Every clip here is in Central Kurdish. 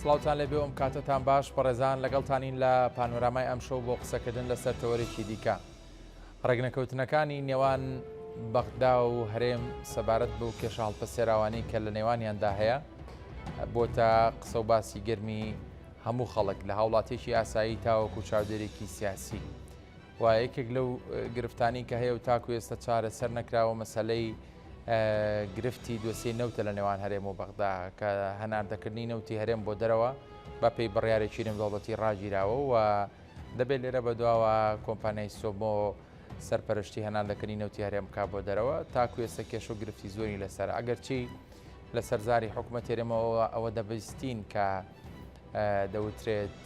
سڵاوتان لێبێ ئەم کاتەتان باش بەڕێزان لەگەڵتانین لە پانۆرامای ئەمشەو بۆ قسەکردن لەسەر تەوەرێکی دیکە ڕێکنەکەوتنەکانی نێوان بەغدا و هەرێم سەبارەت بەو کێشە هەڵپەسێراوانەی کە لە نێوانیاندا هەیە بۆتە قسە و باسی گەرمی هەموو خەڵک لە هاوڵاتیەکی ئاسایی تاوەکو چاودێرێکی سیاسی و یەکێک لەو گرفتانی کە هەیە و تاکو ئێستا چارەسەر نەکراوە مەسلەی گرفتی دۆسیەی نەوتە لە نێوان هەرێم و بەغدا کە هەناردەکردنی نەوتی هەرێم بۆ دەرەوە بە پێی بڕیارێکی نێودەوڵەتی ڕاگیراوە و دەبێت لێرە بەدواوە کۆمپانیای سۆمۆ سەرپەرشتی هەناردەکردنی نەوتی هەرێم بکات بۆ دەرەوە تاکو ئێستا کێشە و گرفتی زۆری لەسەر ئەگەرچی لەسەر زاری حکوومەت هەرێمەوە ئەوە دەبیستین کە دەوترێت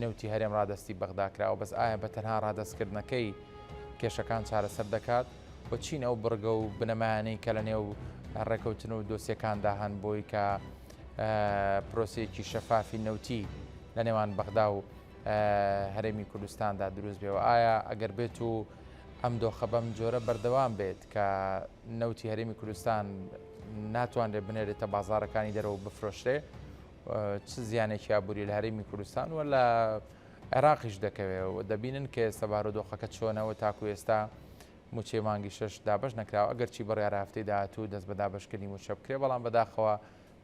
نەوتی هەرێم ڕادستی بەغدا کراوە بەس ئایا بە تەنها ڕادەستکردنەکەی کێشەکان چارەسەر دەکات و چین ئەو بڕگە و بنەمایانەی کە لە نێو ڕێکەوتن و دۆسیەکاندا هەن بۆی کە پرۆسەیەکی شەفافی نەوتی لە نێوان بەغدا و هەرێمی کوردستاندا دروست بێ و ئایا ئەگەر بێت و ئەم دۆخە بەم جۆرە بەردەوام بێت کە نەوتی هەرێمی کوردستان ناتوانرێت بنێرێتە بازارەکانی دەرەوە بفرۆشرێ چ زیانێکی ئابووری لە هەرێمی کوردستان و لە عێراقیش دەکەوێت و دەبینن کە ئێستا بارودۆخەکە چۆنەوە تاکو ئێستا مووچەی مانگی شەش دابەش نەکراوە، ئەگەرچی بڕیارە هەفتەی داهاتوو دەست بە دابەشکردنی مووچە بکرێت، بەڵام بەداخەوە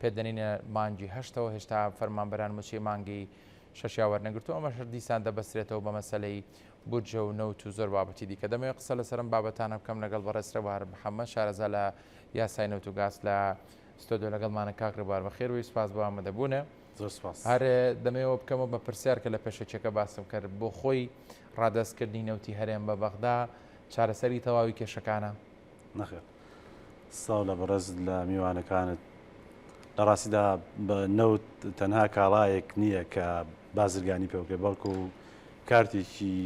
پێدەنینە مانگی هەشتەوە هێشتا فەرمانبەران مووچەی مانگی شەشیان وەرنەگرتووە، ئەمەش هەر دیسان دەبەسترێتەوە بە مەسەلەی بودجە و نەوت و زۆر بابەتی دیکە. دەمەوێت قسە لەسەر ئەم بابەتانە بکەم لەگەڵ بەڕێز ڕێبوار محەممەد، شارەزا لە یاسای نەوت و گاز لە ستۆدیۆ لەگەڵمانە. کاک ڕێبوار بەخێر بێی، سوپاس بۆ ئامادەبوونت. زۆر سوپاس. هەر دەمەوێت بکەمەوە بە پرسیار کە لە پێشەکیەکە باسم کرد، بۆ خۆی ڕادەستکردنی نەوتی هەرێم بە بەغدا چارەسەری تەواوی کێشەکانە؟ نەخێر. سڵاو لە بەڕێزت لە میوانەکانت. لە ڕاستیدا بە نەوت تەنها کاڵایەک نییە کە بازرگانی پێ بکرێت، بەڵکو کارتێکی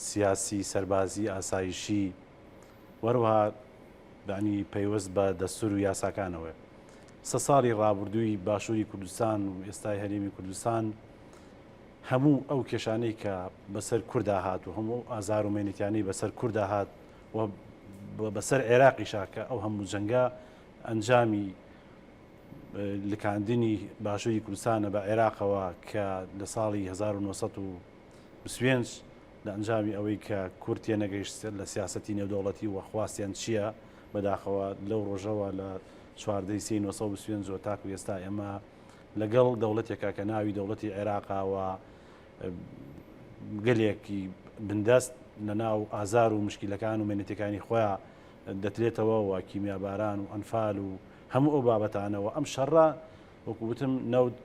سیاسی، سەربازی، ئاسایشی وەروەها یانی پەیوەست بە دەستور و یاساکانەوەیە. سە ساڵی ڕابردووی باشووری کوردستان و ئێستای هەرێمی کوردستان هەموو ئەو کێشانەی کە بەسەر کوردا هات و هەموو ئەو ئازار و مەینەتیانەی بەسەر کوردا هات و بەسەر عێراقیشا کە ئەو هەموو جەنگە ئەنجامی لکاندنی باشووری کوردستانە بە عێراقەوە کە لە ساڵی 1925 لە ئەنجامی ئەوەی کە کورد تێنەگەیشت لە سیاسەتی نێودەوڵەتی و خواستیان چییە بەداخەوە لەو ڕۆژەوە لە 14 سی 1925 تاکو ئێستا ئێمە لەگەڵ دەوڵەتێکا کە ناوی دەوڵەتی عێراقا و گەلێکی بندەست لە ناو ئازار و مشکیلەکان و مێنەتەکانی خۆیان دەترێتەوە و کیمیاباران و ئەنفال و هەموو ئەو بابەتانەوە ئەم شەڕە وەکو وتم نەوت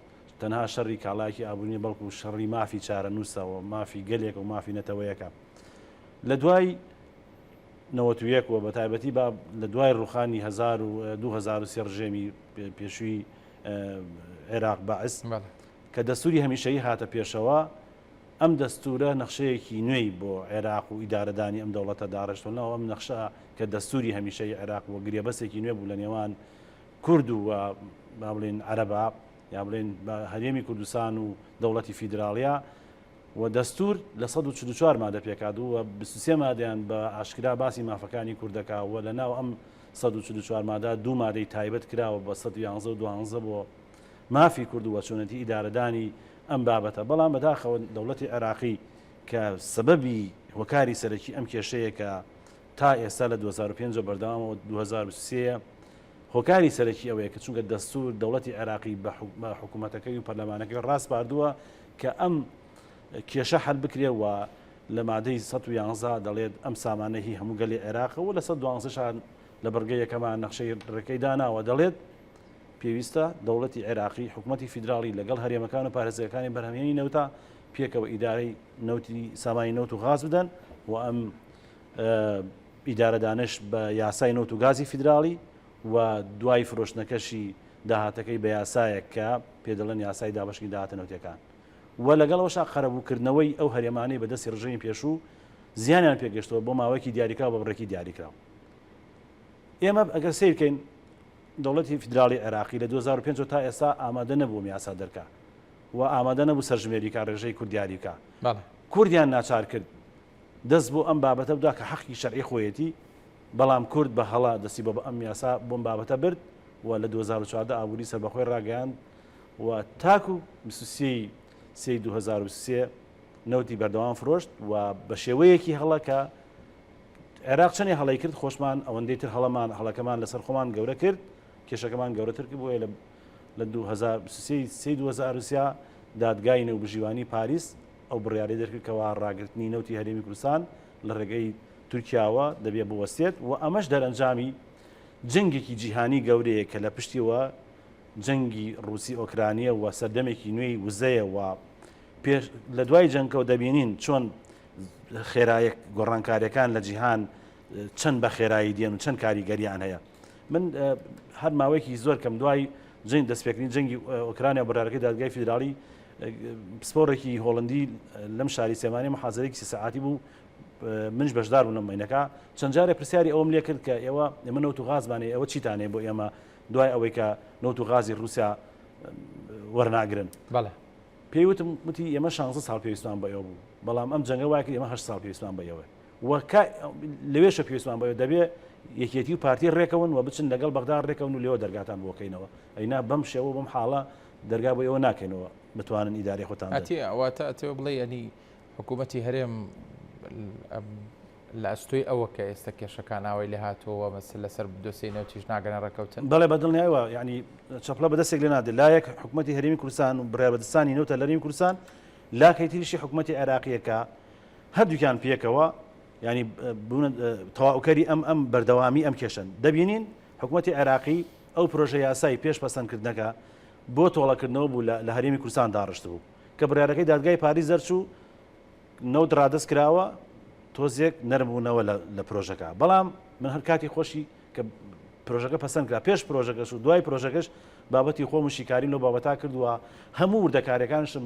تەنها شەڕی کاڵایەکی ئابووری بەڵکو شەڕی مافی چارەنووسەوە مافی گەلێک و مافی نەتەوەیەکە لە دوای 91 و بە تایبەتی با لە دوای ڕوخانی 2023 ڕژێمی پێشووی عێراق بەعس کە دەستوری هەمیشەیی هاتە پێشەوە، ئەم دەستورە نەخشەیەکی نوێی بۆ عێراق و ئیدارەدانی ئەم دەوڵەتە داڕشتوە ناو ئەم نەخشە کە دەستوری هەمیشەیی عێراق بووە گرێبەستێکی نوێ بوو لە نێوان کورد و با بڵێین عەرەبا یا بڵێین بە هەرێمی کوردستان و دەوڵەتی فیدراڵیا و دەستور لە 144 مادە پێکات و 23 مادەیان بە ئاشکرا باسی مافەکانی کوردەکە و لە ناو ئەم 144 مادە دوو مادەی تایبەت کراوە بە 111 و 12 بۆ مافی کورد و چۆنێتی ئیدارەدانی ئەم بابەتە، بەڵام بەداخەوە دەوڵەتی عێراقی کە سەبەبی هۆکاری سەرەکی ئەم کێشەیە کە تا ئێستا لە 2005 بەردەوامە و 2023 هۆکاری سەرەکی ئەوەیە کە چونکە دەستور دەوڵەتی عێراقی بە حکوومەتەکەی و پەرلەمانەکەی ڕاسپاردووە کە ئەم کێشە حل بکرێ و لە مادەی 111 دەڵێت ئەم سامانە هی هەموو گەلی عێراقە و لە 112 شان لە بڕگە یەکەمان نەخشەی ڕێکەی داناوە دەڵێت پێویستە دەوڵەتی عێراقی، حکومەتی فیدراڵی لەگەڵ هەرێمەکان و پارێزگاکانی بەرهەمهێنی نەوتا پێکەوە ئیدارەی نەوتی سامانی نەوت و غاز بدەن و ئەم ئیدارەدانش بە یاسای نەوت و گازی فیدراڵی و دوای فرۆشتنەکەشی داهاتەکەی بە یاسایەک کە پێ دەڵێن یاسای دابەشکردنی داهاتە نەوتیەکان و لەگەڵ ئەوەشا قەرەبووکردنەوەی ئەو هەرێمانەی بەدەستی ڕژێمی پێشوو زیانیان پێگەشتەوە بۆ ماوەیەکی دیاریکراو بە بڕێکی دیاریکراو. ئێمە ئەگەر سەیرکەین دەوڵەتی فیدراڵی عێراقی لە 2005 تا ئێستا ئامادە نەبوو یاسا دەرکا و ئامادە نەبوو سەرژمێری کا ڕێژەی کورد دیاری بکا. کوردیان ناچار کرد دەست بۆ ئەم بابەتە بدا کە حەقی شەرعی خۆیەتی، بەڵام کورد بە هەڵە دەستی بۆ ئەم یاسا بۆم بابەتە برد و لە 2014 ئابووری سەربەخۆی ڕاگەیاند. و تاکو 23 ی سێی 2023 نەوتی بەردەوام فرۆشت و بە شێوەیەکی هەڵە کە عێراق چەندێ هەڵەی کرد خۆشمان ئەوەندەی تر هەڵەمان هەڵەکەمان لەسەر خۆمان گەورە کرد کێشەکەمان گەورەتر کرد بۆیە لە لە 2023 2023 دادگای نێوبژیوانی پاریس ئەو بڕیارەی دەرکرد کەوا ڕاگرتنی نەوتی هەرێمی کوردستان لە ڕێگەی تورکیاوە دەبێ بوەستێت و ئەمەش دەرەنجامی جەنگێکی جیهانی گەورەیە کە لە پشتیەوە جەنگی ڕووسی ئۆکرانیە و سەردەمێکی نوێی وزەیە و پێش لە دوای جەنگەوە دەبینین چۆن خێرایەک گۆڕانکاریەکان لە جیهان چەند بە خێرایی دێن و چەند کاریگەریان هەیە من هەر ماوەیەکی زۆر کەم دوای جەنگ دەستپێکردنی جەنگی ئۆکرانیا بڕارەکەی دادگای فیدراڵی پسپۆڕێکی هۆڵندی لەم شاری سلێمانی محازەرێکی سێ سەعاتی بوو منش بەشدار بوون لەم مینەکە چەند جارێ پرسیاری ئەوم لێ کرد کە ئێوە ئێمە نەوت و غازمانەیە ئەوە چیتانەیە بۆ ئێمە دوای ئەوەی کە نەوت و غازی رووسیا وەرناگرن بەڵێ پێی وتم وتی ئێمە 16 ساڵ پێویستمان بە ئێوە بوو بەڵام ئەم جەنگە وای کرد ئێمە 8 ساڵ پێویستمان بە ئێوە و لەوێشە پێویستمان بە ئێوە دەبێ یەکێتی و پارتی ڕێکەون و بچن لەگەڵ بەغدا ڕێکەون و لێوە دەرگاتان بۆکەینەوە ئەینا بەم شێوە بەم حاڵە دەرگا بۆ ئێوە ناکەینەوە بتوانن ئیدارەی خۆتان ئەتێ واتە ئەتەوێ بڵێ ینی حکوومەتی هەرێم لە ئەستۆی ئەوە کە ئێستا کێشەکان ئاوای لێ هاتووە مەسەل لەسەر دۆسیەی نەوتیش ناگەنە ڕێککەوتن؟ بەڵێ بە دڵنیایەوە یعنی چەپڵە بە دەستێک لێ نادێت لایەک حکوومەتی هەرێمی کوردستان و بڕیاربەدەستانی نەوتە لە هەرێمی کوردستان لاکەی تریشی حکوومەتی عێراقیە کە هەردووکیان پێکەوە ینی تەواوکەری ئەم ئەم بەردەوامی ئەم کێشن دەبینین حکوومەتی عێراقی ئەو پرۆژە یاسای پێش پەسەندکردنەکە بۆ تۆڵەکردنەوە بوو لە هەرێمی کوردستان داڕشت بوو کە بڕیارەکەی دادگای پاریس دەرچوو نەوت ڕادەست کراوە تۆزێک نەرم بوونەوە لە پرۆژەکە بەڵام من هەر کاتی خۆشی کە پرۆژەکە پەسەند کرا پێش پرۆژەکەش و دوای پرۆژەکەش بابەتی خۆم و شیکاریم لەو بابەتا کردووە هەموو وردەکاریەکانشم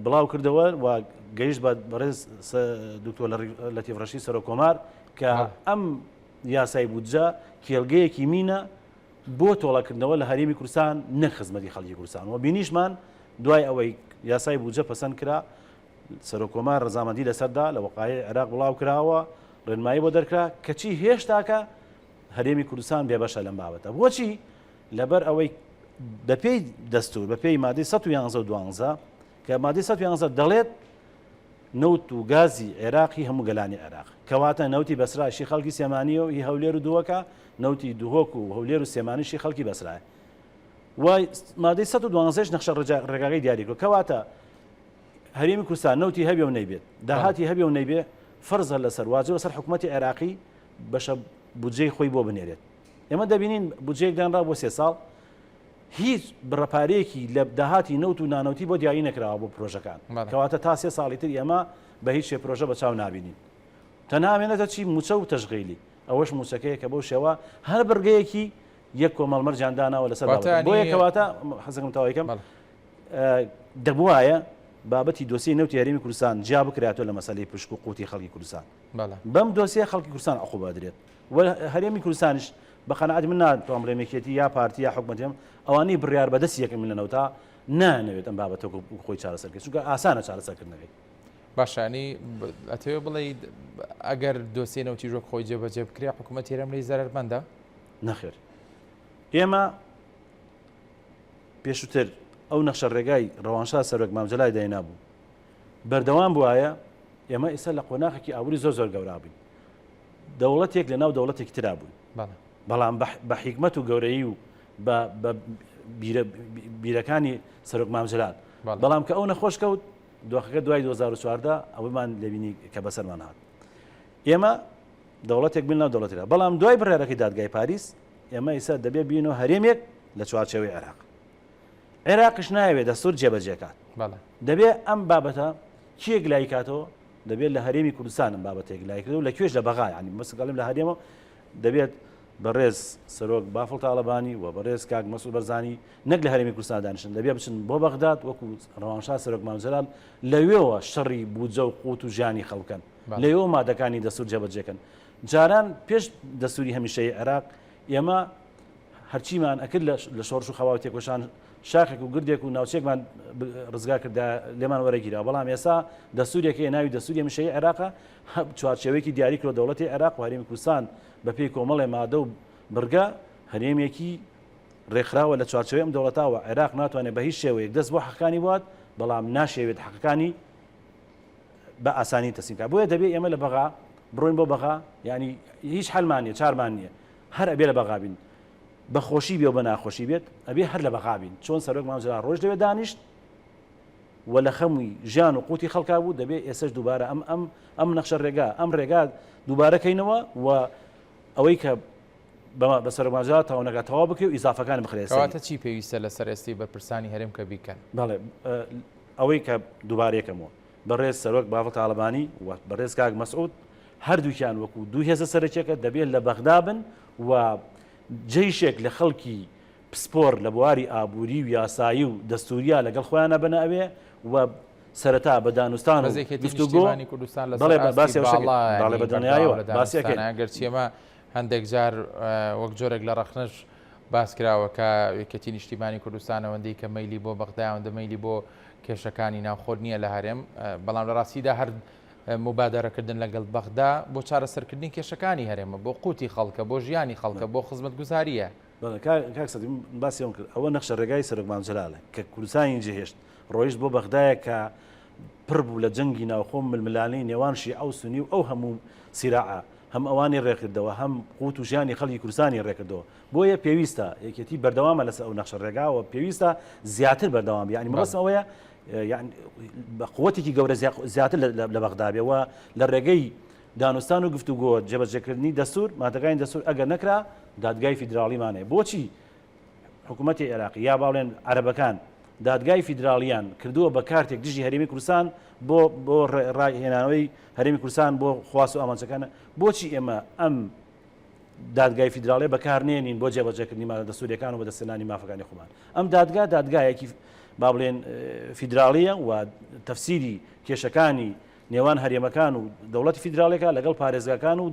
بڵاو کردەوە و گەیشت بە بەڕێز دکتۆر لەتیف ڕەشید سەرۆک کۆمار کە ئەم یاسای بودجە کێڵگەیەکی مینە بۆ تۆڵەکردنەوە لە هەرێمی کوردستان نەک خزمەتی خەڵکی کوردستان و بینیشمان دوای ئەوەی یاسای بودجە پەسەند کرا سەرۆککۆمار ڕەزامەندی لەسەر دا، لە وەقایعی عێراق بڵاو کراوە، ڕێنمایی بۆ دەرکرا، کەچی هێشتاکە هەرێمی کوردستان بێبەشە لەم بابەتە. بۆچی؟ لەبەر ئەوەی بەپێی دەستوور، بەپێی مادەی 111 و 12 کە مادەی 111 دەڵێت نەوت و گازی عێراقی هەموو گەلانی عێراق. کەواتە نەوتی بەسراشی خەڵکی سلێمانییە و هی هەولێر و دهۆکە، نەوتی دهۆک و هەولێر و سلێمانیشی خەڵکی بەسرایە. و مادەی 112 نەخشە ڕێگاکەی دیاری کردووە. کەواتە هەرێمی کوردستان نەوتی هەبێ و نەیبێت، داهاتی هەبێ و نەیبێ، فەرزە لەسەر، واجبە لەسەر حکوومەتی عێراقی بەشە بودجەی خۆی بۆ بنێرێت. ئێمە دەبینین بودجەیەک دانرا بۆ سێ ساڵ، هیچ بڕە پارەیەکی لە داهاتی نەوت و نانەوتی بۆ دیاری نەکراوە بۆ پرۆژەکان. کەواتە تا سێ ساڵی تر ئێمە بە هیچ شێ پرۆژە بە چاو نابینین. تەنها ئەمێنێتە چی؟ مووچە و تەشغیلی. ئەوەش مووچەکەیە کە بەو شێوە هەر بڕگەیەکی یەک کۆمەڵ مەرجیان داناوە لەسەر بابەتەکە. بۆیە کەواتە حەزەکەم تەواوی کەم. دەبوایە بابەتی دۆسیەی نەوتی هەرێمی کوردستان جیا بکراتەوە لە مەسەلەی پشک و قوتی خەڵکی کوردستان. بەم دۆسیە خەڵکی کوردستان عقوبە ئەدرێت و هەرێمی کوردستانیش بە قەناعەتی من ناتوانم بڵێم یەکێتی یا پارتی یا حکومەتی هەم ئەوانەی بڕیار بەدەستی یەکەمین لە نەوتا نایانەوێت ئەم بابەتە وەکو خۆی چارەسەر بکرێت چونکە ئاسانە چارەسەرکردنەکەی. باشە ینی ئەتەوێ بڵێی ئەگەر دۆسیەی نەوتیش وەک خۆی جێبەجێ بکرێ حکوومەتی هەرێم لێی زەرەرمەندە؟ نەخێر ئێمە پێشووتر ئەو نەخشە ڕێگای ڕەوانشاد سەرۆک مام جەلال داینابوو بەردەوام بوایە ئێمە ئێستا لە قۆناخێکی ئابووری زۆر زۆر گەورا بووین دەوڵەتێک لە ناو دەوڵەتێکی ترا بووین بەڵام بە حیکمەت و گەورەیی و بە بیرەکانی سەرۆک مام جەلال بەڵام کە ئەو نەخۆش کەوت دۆخەکە دوای 2014 ئەوەمان لەبینی کە بەسەرمان هات ئێمە دەوڵەتێک بین ناو دەوڵەتێکدا بەڵام دوای بڕیارەکەی دادگای پاریس ئێمە ئیسا دەبێ بینەوە هەرێمێک لە چوارچێوەی عێراق عێراقیش نایەوێت دەستور جێبەجێکات دەبێ ئەم بابەتە کێک لای کاتەوە دەبێت لە هەرێمی کوردستان ئەم بابەتێک لای کردەوە لە کوێش لە بەغا ینی مەسگەڵم لە هەرێمە دەبێت بەڕێز سەرۆک بافڵ تاڵەبانی و بەڕێز کاک مەسعود بەرزانی نەک لە هەرێمی کوردستان دانیشن دەبێ بچن بۆ بەغداد وەکو ڕەوانشاد سەرۆک مام جەلال لەوێوە شەڕی بودجە و قوت و ژیانی خەڵکەن لەوێوە مادەکانی دەستور جێبەجێکەن جاران پێش دەستوری هەمیشەیی عێراق ئێمە هەرچیمان ئەکرد لە شۆڕش و خەوا و تێکۆشان شاخێک و گردێک و ناوچێکمان ڕزگار کردا لێمان وەرەگیرا بەڵام ئێستا دەستورێک هەیە ناوی دەستوری هەمیشەیی عێراقە چوارچێوەیەکی دیاری کرد دەوڵەتی عێراق و هەرێمی کوردستان بەپێی کۆمەڵێ مادە و بڕگە هەرێمێکی. ڕێکخراوە لە چوارچێوەی ئەم دەوڵەتە و عێراق ناتوانێت بە هیچ شێوەیەک دەست بۆ حەقەکانی بوات، بەڵام ناشیەوێت حەقەکانی بە ئاسانی تەسلیم کات. بۆیە دەبێت ئێمە لە بەغا بڕۆین بۆ بەغا، یانی هیچ حەلمان نییە، چارمان نییە، هەر ئەبێ لە بەغا بین. بە خۆشی بێ و بە ناخۆشی بێت، ئەبێ هەر لە بەغا بین. چۆن سەرۆک مام جەلال ڕۆیشت لەوێ دانیشت و لە خەمی ژیان و قوتی خەڵکا بوو، دەبێ ئێسەش دووبارە ئەم ئەم ئەم نەخشە ڕێگا ئەم ڕێگا دووبارە کەینەوە و ئەوەی کە بە سەرۆک مام جەلال تەواو نەکا تەواو بکرێ و ئیزافەکان بخرێ سەری. کەواتە چی پێویستە لەسەر ئێستەی بەرپرسانی هەرێم کە بیکەن؟ بەڵێ ئەوەی کە دووبارەی کەمەوە بەڕێز سەرۆک بافڵ تاڵەبانی و بەڕێز کاک مەسعود هەردووکیان وەکو دوو هێزە سەرەکیەکە دەبێت لە بەغدا بن و جەیشێک لە خەڵکی پسپۆر لە بواری ئابووری و یاسایی و دەستووریا لەگەڵ خۆیانە بنە ئەوێ و سەرەتا بە دانوستان و بەس یەکێتی گفتوگۆ نیشتیمانی کوردستان لەسەر بەڵێ ئاستی باسی ئەوەش باڵا بەڵێ یانی بە دڵنیایەوە بەردەوام لە باسی ئەکەین. دانوستانە گەرچی ئەمە هەندێک جار وەک جۆرێک لە ڕەخنەش باس کراوە کە یەکێتی نیشتیمانی کوردستان ئەوەندەی کە مەیلی بۆ بەغدا ئەوەندە مەیلی بۆ کێشەکانی ناوخۆ نییە لە هەرێم بەڵام لە ڕاستیدا هەر مبادەرەکردن لەگەڵ بەغدا بۆ چارەسەرکردنی کێشەکانی هەرێمە بۆ قوتی خەڵکە بۆ ژیانی خەڵکە بۆ خزمەتگوزارییە. بەڵێ کاک سەدی من باسی ئەوەم کرد ئەوە نەخشە ڕێگای سەرۆک مام جەلالە کە کوردستانی جێهێشت ڕۆیشت بۆ بەغدایە کە پڕ بوو لە جەنگی ناوخۆ ململانێی نێوان شیعە و سونی و ئەو هەموو سیراعە هەم ئەوانی ڕێکردەوە هەم قوت و ژیانی خەڵکی کوردستانی ڕێکردەوە بۆیە پێویستە یەکێتی بەردەوامە لەسەر ئەو نەخشە ڕێگاوە پێویستە زیاتر بەردەوام بێ یعنی مەبەستم ئەوەیە یعنی بە قوتێکی گەورە زیاتر لە بەغدا بێ و لە ڕێگەی دانوستان و گفتوگۆ جێبەجێکردنی دەستور مادەکانی دەستور ئەگەر نەکرا دادگای فیدراڵیمان هەیە بۆچی حکوومەتی عێراقی یا باڵێن عەرەبەکان دادگای فیدراڵیان کردووە بە کارتێک دژی هەرێمی کوردستان بۆ بۆ ڕاهێنانەوەی هەرێمی کوردستان بۆ خواست و ئامانجەکانە بۆچی ئێمە ئەم دادگای فیدراڵی بەکارنێنین بۆ جێبەجێکردنی مادە دەستوریەکان و بەدەستهێنانی مافەکانی خۆمان ئەم دادگا دادگایەکی با بڵێن فیدراڵیە و تەفسیری کێشەکانی نێوان هەرێمەکان و دەوڵەتی فیدراڵێکە لەگەڵ پارێزگاکان و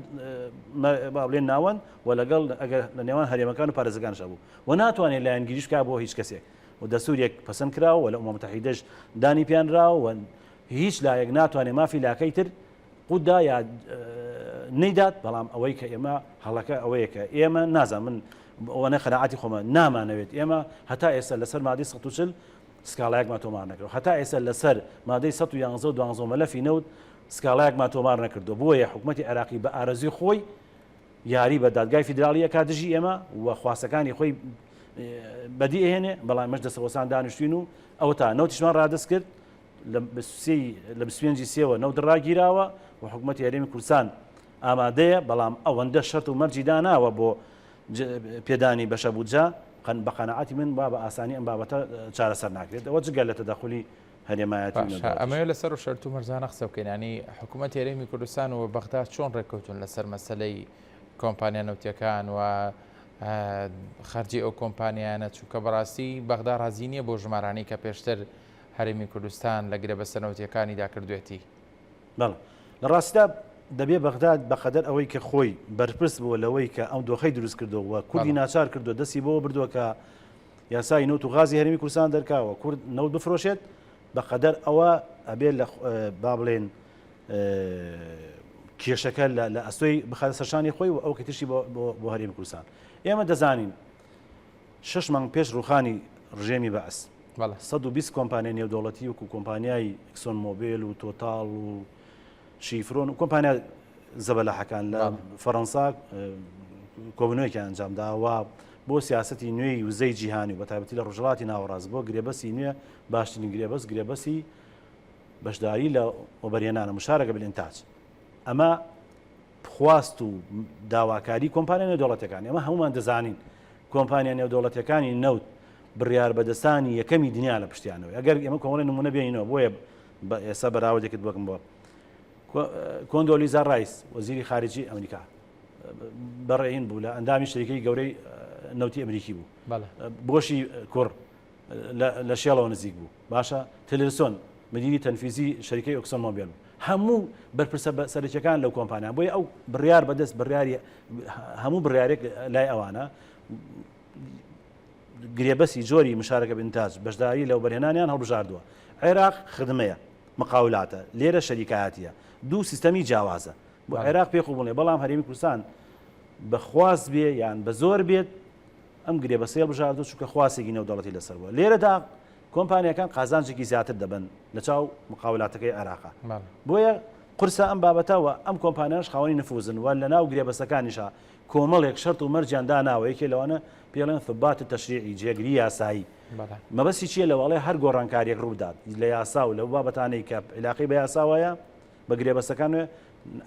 با بڵێن ناوەند و لەگەڵ ئەگەر لە نێوان هەرێمەکان و پارێزگەکانش هەبوو و ناتوانێت لایەنگیریش بکات بۆ هیچ کەسێک و دەستوریەک پەسەند کراوە و لە ئومە متحیدەش دانی پێنراوە و هیچ لایەک ناتوانێت مافی لاکەی تر قوتدا یا نەیدات بەڵام ئەوەی کە ئێمە هەڵەکە ئەوەیە کە ئێمە نازان من ئەوەنە قەناعەتی خۆمە نامانەوێت ئێمە هەتا ئێستا لەسەر مادەی 140 سکاڵایەکمان تۆمار نەکردو هەتا ئێستا لەسەر مادەی 111 و 12 مەلەفی نەوت سکاڵایەکمان تۆمار نەکردو بۆیە حکوومەتی عێراقی بە ئارەزوی خۆی یاری بە دادگای فیدراڵی ئەکات دژی ئێمە و خواستەکانی خۆی بەدی ئەهێنێ بەڵام ئێمەش دەستەوەستان دانیشتوین و ئەوەتا نەوتیشمان ڕادەست کرد لە 25 سێوە نەوت ڕاگیراوە و حکوومەتی هەرێمی کوردستان ئامادەیە بەڵام ئەوەندە شەرت و مەرجی داناوە بۆ پێدانی بەشە بودجە بە قەناعەتی من وا بە ئاسانی ئەم بابەتە چارەسەر ناکرێت ئەوە جگە لە تەدەخولی هەرێمایەتی و باشە نەدەوڵەتیش. ئەمەوێ لەسەر و شەرت و مەرجانە قسە بکەین ینی حکوومەت هەرێمی کوردستان و بەغدا چۆن ڕێککەوتون لەسەر مەسەلەی کۆمپانیا نەوتیەکان و خەرجی ئەو کۆمپانیانە چونکە بەڕاستی بەغدا ڕازی نییە بۆ ژمارانەی کە پێشتر هەرێمی کوردستان لە گرێبەستە نەوتیەکانیدا کردوێتی. بەڵێ لە ڕاستیدا دەبێ بەغداد بەقەدەر ئەوەی کە خۆی بەرپرس بووە لەوەی کە ئەم دۆخەی دروست کردووە و کوردی ناچار کردووە دەستی بۆ بردووە کە یاسای نەوت و غازی هەرێمی کوردستان دەرکاوە کورد نەوت بفرۆشێت بەقەدەر ئەوە ئەبێ لە با بڵێن کێشەکە لە ئەستۆی بخاتە سەرشانی خۆی و ئەو کەتیشی بۆ هەرێمی کوردستان ئێمە دەزانین شش مانگ پێش ڕوخانی ڕژێمی بەعس 120 کۆمپانیای نێودەوڵەتی وەکو کۆمپانیای ئەکسۆن مۆبیل و تۆتاڵ و شیفرۆن و کۆمپانیا زەبەلاحەکان لە فەرەنسا کۆبنەوەیان ئەنجامداوە بۆ سیاستی نوێی وزەی جیهانی و بەتایبەتی لە ڕۆژهەڵاتی ناوەڕاست بۆ گرێبەستی نوێ باشترین گرێبەست گرێبەستی بەشداری لە وەبەرهێنانە مشارەکە بالانتاج ئەمە خواست و داواکاری کۆمپانیا نێودەوڵەتەکان ئێمە هەمومان دەزانین کۆمپانیا نێودەوڵەتەکانی نەوت بڕیار بەدەستانی یەکەمی دنیا لە پشتیانەوە ئەگەر ئێمە کۆمەڵی نمونە بێنینەوە بۆیە بە ئێستا بەراوردێکت بکەم بۆ کۆندۆلیزا ڕایس وەزیری خارجی ئەمریکا بەڕێین بوو لە ئەندامی شەریکەی گەورەی نەوتی ئەمریکی بوو بۆشی کوڕ لە شێڵەوە نزیک بوو باشە تلرسۆن مدیری تەنفیزی شەریکەی ئۆکسۆن مۆبیل بوو هەموو بەرپرسە سەرەکیەکان لەو کۆمپانیا بۆیە ئەو بڕیار بەدەست بڕیاری هەموو بڕیارێک لای ئەوانە گرێبەستی جۆری مشارەکە بنتاج بەشداری لە وەبەرهێنانیان هەڵبژاردووە. عێراق خدمەیە، مقاولاتە، لێرە شەریکایەتییە. دوو سیستەمی جیاوازە. بۆ عێراق پێ قبوڵ نییە، بەڵام هەرێمی کوردستان بە خواست بێ یان بە زۆر بێت. ئەم گرێبەستەی هەڵبژاردووە چونکە خواستێکی نێودەوڵەتی لەسەر بووە. لێرەدا کۆمپانیاکان قازانجێکی زیاتر دەبەن لە چاو مقاولاتەکەی عێراقا. بۆیە قورسە ئەم بابەتە و ئەم کۆمپانیانەش خاوەنی نفوزن و لە ناو گرێبەستەکانیشا کۆمەڵێک شەرت و مەرجیان داناوە یەکێ لەوانە پێڵێن ثبات تشریعی جێگری یاسایی مەبەستی چییە لەوەڵێ هەر گۆڕانکاریەک ڕووبدات لە یاسا و لەو بابەتانەی کە عیلاقەی بە یاساوەیە بە گرێبەستەکان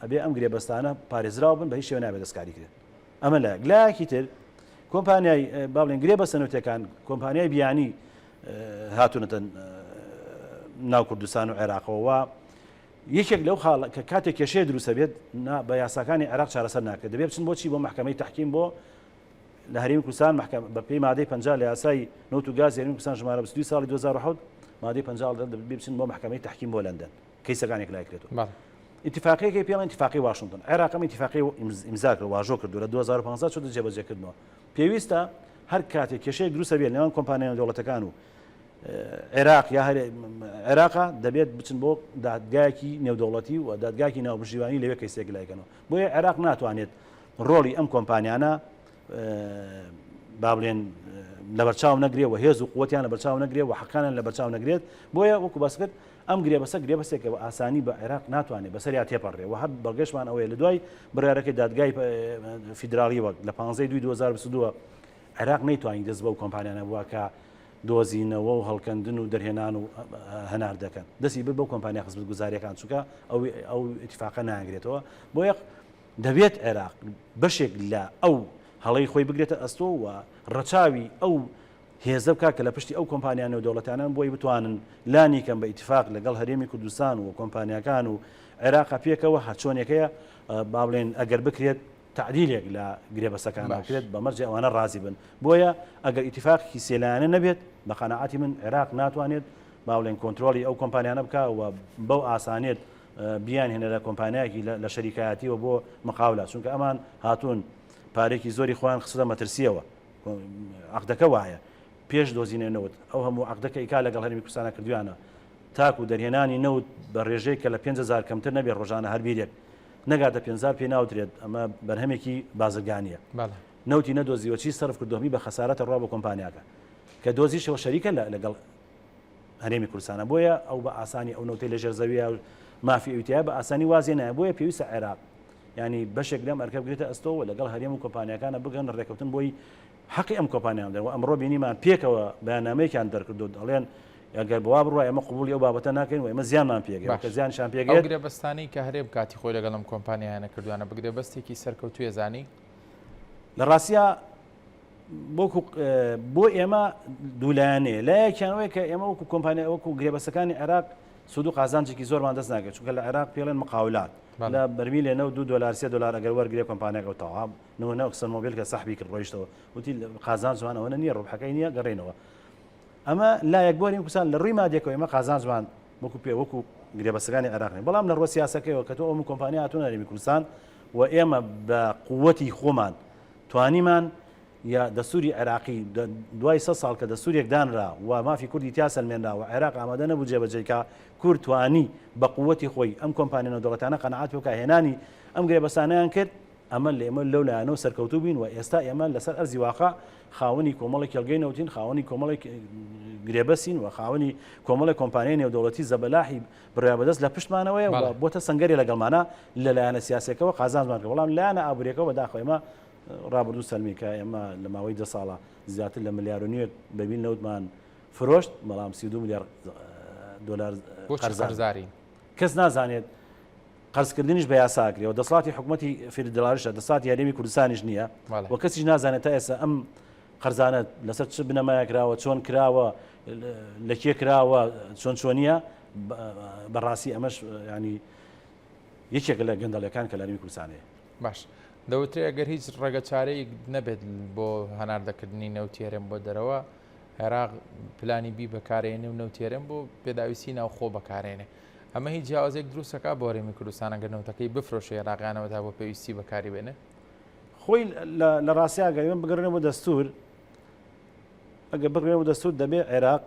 ئەبێ ئەم گرێبەستانە پارێزراو بن بە هیچ شێوە نابێت دەستکاری کرێن. ئەمە لایەک لایەکی تر کۆمپانیای با بڵێن گرێ بەسە نەوتەکان کۆمپانیای بیانی هاتوونەتە ناو کوردستان و عێراقەوە یەکێک لەو خاڵ کە کاتێک کێشەیە دروستە بێت بە یاساکانی عێراق چارەسەر ناکرێت دەبێت بچن بۆچی بۆ محکمەی تحکیم بۆ لە هەرێمی کوردستان محکمە بە پێی مادەی 50 لە یاسای نەوت و گاز هەرێمی کوردستان ژمارە 22 ساڵی 2007 مادەی 50 دەبێت بچن بۆ محکمەی تحکیم بۆ لەندەن کەیسەکان یەکلای کرێتەوە. بەڵێ. ئیتیفاقیەکەی پێڵێن ئیتیفاقی واشنتن. عێراق ئەم ئیتیفاقی ئیمزا کرد، واژۆ کردو لە 2015 چۆتە جێبەجێکردنەوە. پێویستە هەر کاتێک کێشەیەک دروستە بێت نێوان کۆمپانیا نێودەوڵەتەکان و عێراق یا هەر عێراقا دەبێت بچن بۆ دادگایەکی نێودەوڵەتی و دادگاکی ناوبژیوانی لەوێ کەیسێک لایکەنەوە. بۆیە عێراق ناتوانێت ڕۆڵی ئەم کۆمپانیانە با بڵێن لەبەرچاو نەگرێ و هێز و قوتیان لەبەرچاو نەگرێ و حەقانیان لەبەرچاو نەگرێت بۆیە وەکو باس کرد ئەم گرێبەستە گرێبەستێکە بە ئاسانی بە عێراق ناتوانێت بەسەریا تێپەڕێ و هەر بەڵگەشمان ئەوەیە لە دوای بڕیارەکەی دادگای فیدراڵی وەک لە 15 دوی 2022 عێراق نەیتوانی دەست بەو کۆمپانیانە بووە کە دۆزینەوە و هەڵکەندن و دەرهێنان و هەنار دەکەن دەستی بر بەو کۆمپانیا خزمەتگوزاریەکان چونکە ئەو ئەو ئیتفاقە ناگرێتەوە بۆیە دەبێت عێراق بەشێک لە ئەو هەڵەی خۆی بگرێتە ئەستۆ و ڕەچاوی ئەو هێزە بکات کە لە پشتی ئەو کۆمپانیا نێودەوڵەتیانەن بۆی بتوانن لانی کەم بە ئیتفاق لەگەڵ هەرێمی کوردستان و کۆمپانیاکان و عێراقا پێکەوە هەرچۆنێکەیە با بڵێن ئەگەر بکرێت تعدیلێک لە گرێبەستەکان بکرێت بە مەرجێ ئەوانە ڕازی بن بۆیە ئەگەر ئیتفاقی سێلایەنە نەبێت بە قەناعەتی من عێراق ناتوانێت با بڵێن کۆنترۆڵی ئەو کۆمپانیانە بکا و بەو ئاسانێت بیان هێنە لە کۆمپانیایەکی لە شەریکایەتیەوە بۆ مقاولە چونکە ئەمان هاتوون پارێکی زۆری خۆیان خستە مەترسیەوە عەقدەکە وایە پێش دۆزینەوەی نەوت ئەو هەموو عەقدەکە ئیکا لەگەڵ هەرێمی کوردستانە کردویانە تاکو دەرهێنانی نەوت بە ڕێژەیەک کە لە 5000 کەمتر نەبێت ڕۆژانە هەر بیرێک نەگاتە 5000 پێ ناوترێت ئەمە بەرهەمێکی بازرگانیە نەوتی نەدۆزیوە چی سەرف کردومی بە خەسارەتە ڕوا بۆ کۆمپانیاکە کە دۆزیشەوە شەریکە لەگەڵ هەرێمی کوردستانە بۆیە ئەو بە ئاسانی ئەو نەوتەی لەژێر زەویە مافی ئەوتیا بە ئاسانی وازێ نایە بۆیە پێویستە عێراق ینی بەشێک لەم ئەرکە بگرێتە ئەستۆ و لەگەڵ هەرێم و کۆمپانیاکانە بگەن ڕێککەوتن بۆی حەقی ئەم کۆمپانیان دەن و ئەمڕۆ بینیمان پێکەوە بەیاننامەیەکیان دەرکردو دەڵێن ئەگەر بەوا بڕوا ئێمە قبوڵی ئەو بابەتە ناکەین و ئێمە زیانمان پێگەیت کە زیانشان پێگەیت. ئەو گرێبەستانەی کە هەرێم کاتی خۆی لەگەڵ ئەم کۆمپانیایانە کردوویانە بە گرێبەستێکی سەرکەوتووی ئەزانی؟ لە ڕاستیا وەکو بۆ ئێمە دوولایەنەیە لایەکیان ئەوەیە کە ئێمە وەکو کۆمپانیا وەکو گرێبەستەکانی عێراق سوود و قازانجێکی زۆرمان دەست ناکەوێت چونکە لە عێراق پێڵێن مقاولات لە بەرمیلێ نەوت 2 دلار 3 دلار ئەگەر وەرگێ کۆمپانیاکە و تەواو نمونە ئۆکسۆن مۆبیل کە سەحبی کرد ڕۆیشتەوە وتی قازانجمان ئەوەنە نییە ڕبحەکەی نییە گەڕێنەوە ئەمە لایەک بۆ هەرێمی کوردستان لە ڕووی مادیەکەوە ئێمە قازانجمان وەکو پێ وەکو گرێبەستەکانی عێراق نیە بەڵام لە ڕووە سیاسەکەیەوە کە تۆ ئەو کۆمپانیا هاتوون هەرێمی کوردستان و ئێمە بە قووەتی خۆمان توانیمان یا دەستوری عێراقی دوای سە ساڵ کە دەستورێک دانرا و مافی کوردی تیا سەلمێنرا و عێراق ئامادە نەبوو جێبەجێی کا کورد توانی بە قووەتی خۆی ئەم کۆمپانیا نێودەوڵەتیانە قەناعەت پێ بکا هێنانی ئەم گرێبەستانەیان کرد ئەمە لە ئێمە لەو لایەنەوە سەرکەوتوو بووین و ئێستا ئێمە لەسەر ئەرزی واقع خاوەنی کۆمەڵێک کێڵگەی نەوتین خاوەنی کۆمەڵێک گرێبەستین و خاوەنی کۆمەڵێک کۆمپانیای نێودەوڵەتی زەبەلاحی بڕیاربەدەست لە پشتمانەوەیە و بۆتە سەنگەری لەگەڵمانە لە لایەنە سیاسەکەەوە قازانجمان کرد بەڵام لایەنە ئابووریەکەەوە بەداخەوە ئێمە ڕابردوو سەلمی کە ئێمە لە ماوەی دە ساڵە زیاتر لە ملیار و نیوێک بەرمیل نەوتمان فرۆشت بەڵام 32 ملیار دلار قەرزارین کەس نازانێت قەرزکردنیش بە یاسا ئەکرێ و دەسەڵاتی حکومەتی فیدراڵیشە دەسەڵاتی هەرێمی کوردستانیش نییە و کەسیش نازانێت تا ئێستا ئەم قەرزانە لەسەر چ بنەمایە کراوە چۆن کراوە لە کێ کراوە چۆن چۆنیە بەڕاستی ئەمەش ینی یەکێکە لە گەندەڵەکان کە لە هەرێمی کوردستان هەیە. باش دەوترێ ئەگەر هیچ ڕێگەچارەیەک نەبێت بۆ هەناردەکردنی نەوتی هەرێم بۆ دەرەوە عێراق پلانی بی بەکارێنێ و نەوتی هەرێم بۆ پێداویستی ناوخۆ بەکارێنێ ئەمە هیچ جیاوازێک دروست ئەکا بۆ هەرێمی کوردستان ئەگەر نەوتەکەی بفرۆشێ عێراقیانەوە تا بۆ پێویستی بەکاری بێنێ؟ خۆی لە ڕاستیا ئەگەر ئێمە بگەڕێنەوە بۆ دەستور ئەگەر بگەڕێنەوە بۆ دەستور دەبێ عێراق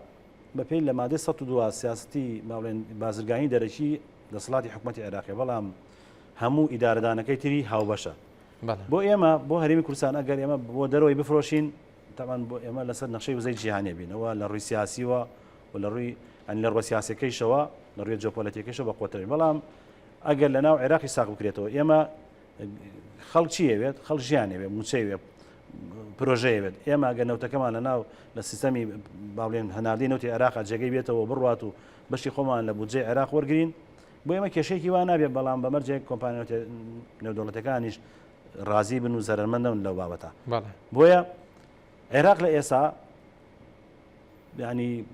بەپێی لە مادەی 102 سیاستی با بڵێن بازرگانی دەرەکی دەسەڵاتی حکوومەتی عێراقی بەڵام هەموو ئیدارەدانەکەی تری هاوبەشە بۆ ئێمە بۆ هەرێمی کوردستان ئەگەر ئێمە بۆ دەرەوەی بفرۆشین تەبعەن بۆ ئێمە لەسەر نەخشەی وزەی جیهانیە بینەوە لە ڕووی سیاسیوە و لە ڕووی ئەنی لە ڕووە سیاسەکەیشەوە لە ڕووی جۆپۆلەتیەکەیشەوە بە قوترین بەڵام ئەگەر لە ناو عێراقی ساغ بکرێتەوە ئێمە خەڵک چی ئەوێت خەڵک ژیان ئەوێت موچەی وێ پرۆژەیە بێت ئێمە ئەگەر نەوتەکەمان لە ناو لە سیستەمی باڵێن هەناردەی نەوتی عێراق جێگەی بێتەوە بڕوات و بەشی خۆمان لە بودجەی عێراق وەرگین بۆ ئێمە کێشەیەکی وا نابێت بەڵام بە مەرجێک کۆمپانیا نێودەوڵەتەکانیش ڕازی بن و زەرەرمەندن لەو بابەتە بۆیە عێراق لە ئێسا ینی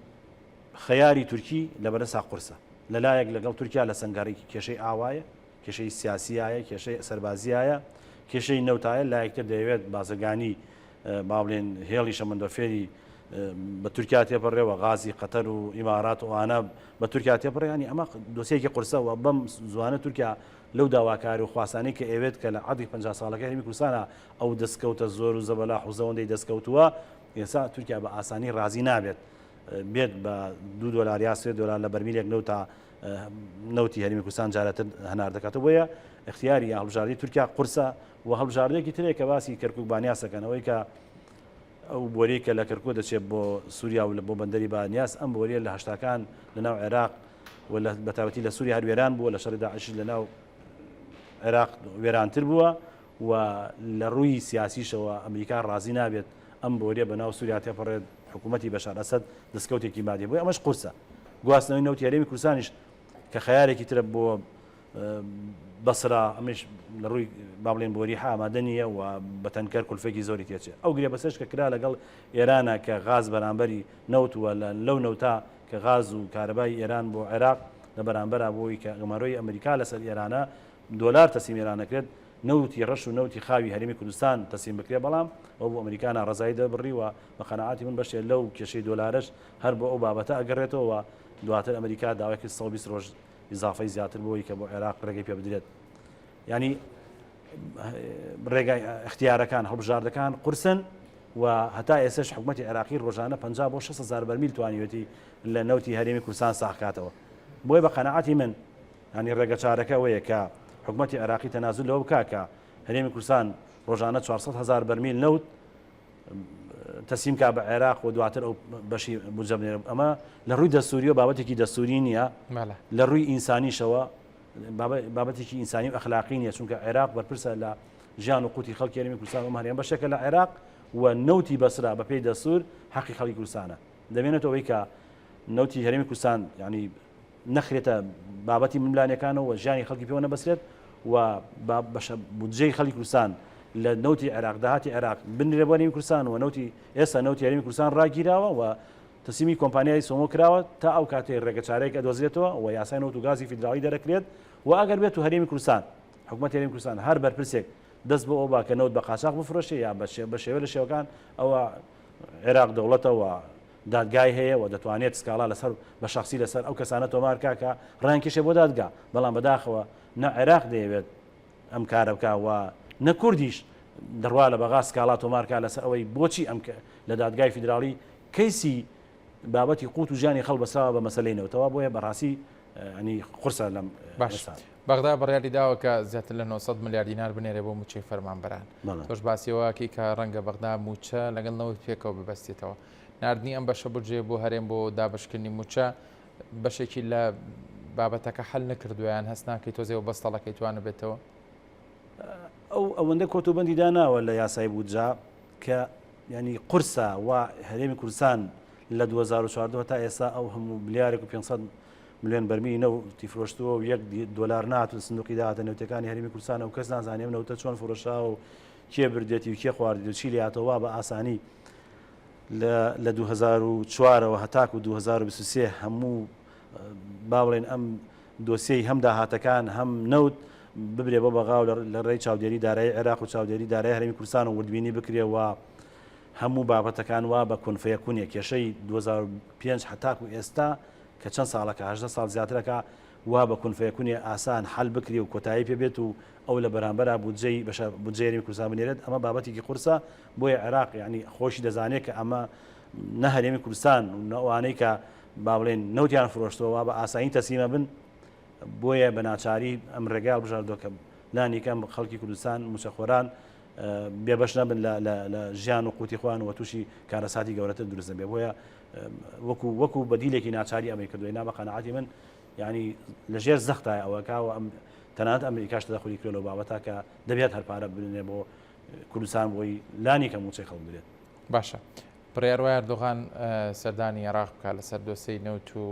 خەیاری تورکی لە بەرەسا قورسە لەلایەک لەگەڵ تورکیا لە سنگەڕێکی کێشەی ئاوایە کێشەی سیاسیایە کێشەی سەربازیایە کێشەی نەوتایە لایەکتر دەیەوێت بازرگانی با بڵێن هێڵی شەمەندۆفێری بە تورکیا تێپەڕێەوە غازی قەتەر و ئیمارات و ئەوانە بە تورکیا تێپەڕێ ینی ئەمە دۆسیەکی قورسە و بەم زوانە تورکیا لەو داواکاری و خواسانەی کە ئەوێت کە لە عەدی 50 ساڵەکە هەرێمی کوردستانە ئەو دەستکەوتە زۆر و زەبەلاح و زەوەندەی دەستکەوتووە ئێستا تورکیا بە ئاسانی ڕازی نابێت بێت بە دو دۆلار یا سێ دۆلار لە بەرمیلێک نەوتا نەوتی هەرێمی کوردستان جارەتر هەناردەکاتەوە بۆیە اختیاری یا هەڵبژاردەی تورکیا قورسە و هەڵبژاردەیەکی ترێک کە باسی کەرکک بانیاس دەکەن ئەوەی کە ئەو بۆریە کە لە کەرکک دەچێت بۆ سووریا و لە بۆ بەندەری بانیاس ئەم بۆریە لە هەشتاکان لە ناو عێراق و لە بەتابەتی لە سووریا هەر وێران بووە لە شەڕی داعش لە ناو عێراق وێرانتر بووە و لە ڕووی سیاسیشەوە ئەمریکا ڕازی نابێت ئەم بۆریە بە ناو سووریا تێپەڕێت حکوومەتی بەشار ئەسەد دەستکەوتێکی مادی بۆی ئەمەش قورسە گواستنەوەی نەوتی هەرێمی کوردستانیش کە خەیارێکی ترە بۆ بەسرا ئەمەش لە ڕووی با بڵێن بۆریحە ئامادە نییە و بە تەنکەر کولفێکی زۆری تێچێت ئەو گرێ بەسەش کە کرا لەگەڵ ئێرانە کە غاز بەرامبەری نەوت و لەو نەوتا کە غاز و کارەبای ئێران بۆ عێراق لە بەرامبەرا بۆی کە گەمارۆی ئەمریکا لەسەر ئێرانە دۆلار تەسلیم ئێران نەکرێت نەوتی ڕەش و نەوتی خاوی هەرێمی کوردستان تەسلیم بکرێت بەڵام ئەو بۆ ئەمریکا ناڕەزایی دەربڕی و بە قەناعەتی من بەشێ لەو کێشەی دۆلارەش هەر بۆ ئەو بابەتە ئەگەڕێتەوە دواتر ئەمریکا داوای کرد 120 ڕۆژ ئیزافەی زیاتر بۆی کە بۆ عێراق ڕێگەی پێ بدرێت ینی ڕێگای اختیارەکان هەڵبژاردەکان قورسن و هەتا ئێسش حکوومەتتی عێراقی ڕۆژانە 50 بۆ 6 هزار بەرمیل توانیوێتی لە نەوتی هەرێمی کوردستان ساخکاتەوە بۆیە بە قەنەعاتی من ینی ڕێگە چارەکە ئەوەیە کە حکوومەتتی عێراقی تەنازل لەوە بکا کە هەرێمی کوردستان ڕۆژانە 400 هزار بەرمیل نەوت تەسلیم کا بە عێراق و دواتر ئەو بەشی بودجە بنێرە ئەمە لە ڕووی دەستوریەوە بابەتێکی دەستوری نییە لە ڕووی ئینسانیشەوە بابەتێکی ئینسانی و ئەخلاقی نییە چونکە عێراق بەرپرسە لە ژیان و قوتی خەڵکی هەرێمی کوردستان و هەرێم بەشێکە لە عێراق و نەوتی بەسرا بەپێی دەستور حەقی خەڵکی کوردستانە دەمێنێتەوە ئەوەی کە نەوتی هەرێمی کوردستان یعنی نەخرێتە بابەتی ململانێکانەوە و ژیانی خەڵکی پێوە نەبەسرێت و بەشە بودجەی خەڵکی کوردستان لە نەوتی عێراق داهاتی عێراق بنرێ بۆ هەرێمی کوردستان و نەوتی ئێستا نەوتی هەرێمی کوردستان ڕاگیراوە و تەسلیمی کۆمپانیای سۆمۆ کراوە تا ئەو کاتەی ڕێگەچارەیەک ئەدۆزرێتەوە و یاسای نەوت و گازی فیدراڵی دەرەکرێت و ئەگەر بێت و هەرێمی کوردستان حکوومەت هەرێمی کوردستان هەر بەرپرسێک دەست بۆ ئەو با کە نەوت بە قاچاخ بفرۆشێ یا بە شێوە لە شێوەکان ئەوە عێراق دەوڵەتە و دادگای هەیە و دەتوانێت سکاڵا لەسەر بە شەخسی لەسەر ئەو کەسانە تۆمار کا کە ڕایانکێشێ بۆ دادگا، بەڵام بەداخەوە نە عێراق دەیەوێت ئەم کارە بکا و نە کوردیش دەڕوا لە بەغا سکاڵا تۆمار کا لەسەر ئەوەی بۆچی ئەم لە دادگای فیدراڵی کەیسی بابەتی قوت و ژیانی خەڵک بەسراوە بە مەسەلەی نەوتەوە بۆیە بەڕاستی ینی قورسە لەم باش بەغدا بڕیاری داوە کە زیاتر لە 900 ملیار دینار بنێرێ بۆ مووچەی فەرمانبەران. تۆش باسی ئەوە ئەکەی کە ڕەنگە بەغدا مووچە لەگەڵ نەوت پێکەوە ببەستێتەوە. ناردنی ئەم بەشە بودجەیە بۆ هەرێم بۆ دابەشکردنی مووچە بەشێکی لە بابەتەکە حەل نەکردووە یان هەست ناکەی تۆزێ و بەستەڵەکەی توانبێتەوە؟ ئەو ئەوەندە کۆتوبەندی داناوە لە یاسای بودجە کە ینی قورسە و هەرێمی کوردستان لە 2014 تا ئێستا ئەو هەموو ملیارێک و 500 ملیۆن بەرمیلی نەوتی فرۆشتووە و یەک دۆلار نەهاتووە سندوقی داهاتە نەوتیەکانی هەرێمی کوردستان و کەس نازانێ ئەم نەوتە چۆن فرۆشراوە و کێ بردێتی و کێ خواردێتی و چی لێهاتەوە وا بە ئاسانی لە لە 2004ەوە هەتاکو 2023 هەموو با بڵێن ئەم دۆسیەی هەم داهاتەکان هەم نەوت ببرێ بۆ بەغا و لە ڕێی چاودێری دارایی عێراق و چاودێری دارایی هەرێمی کوردستان و وردبینی بکرێ و هەموو بابەتەکان وا بە کونفەیەکونێ کێشەی 2005 هەتاکو ئێستا کە چەند ساڵەکە 18 ساڵ زیاترەکە وا بە کونفەیەکونێ ئاسان حەل بکرێ و کۆتایی پێ بێت و ئەو لە بەرامبەرا بودجەی بەشە بودجەی هەرێمی کوردستان بنێرێت ئەمە بابەتێکی قورسە بۆیە عێراق یعنی خۆشی دەزانێت کە ئەمە نە هەرێمی کوردستان و نە ئەوانەی کە با بڵێن نەوتیان فرۆشتەوە وا بە ئاسانی تەسلیمە بن بۆیە بە ناچاری ئەم ڕێگای هەڵبژاردووە کە لانی کەم خەڵکی کوردستان مووچەخۆران. بێبەش نەبن لە ژیان و قوتی خۆیان و تووشی کارەساتی گەورەتر دروست نەبێ بۆیە وەکو وەکو بەدیلێکی ناچاری ئەمەی کردووە نا بە قەناعەتی من یعنی لەژێر زەختای ئەوەکە و ئەم تەنانەت ئەمریکاش تەدەخولی کرد لەو بابەتە کە دەبێت هەر پارە بنێ بۆ کوردستان بۆی لانی کە موچەی خەڵک بدرێت. باشە بڕیار وایە ئەردۆغان سەردانی عێراق بکات لەسەر دۆسێی نەوت و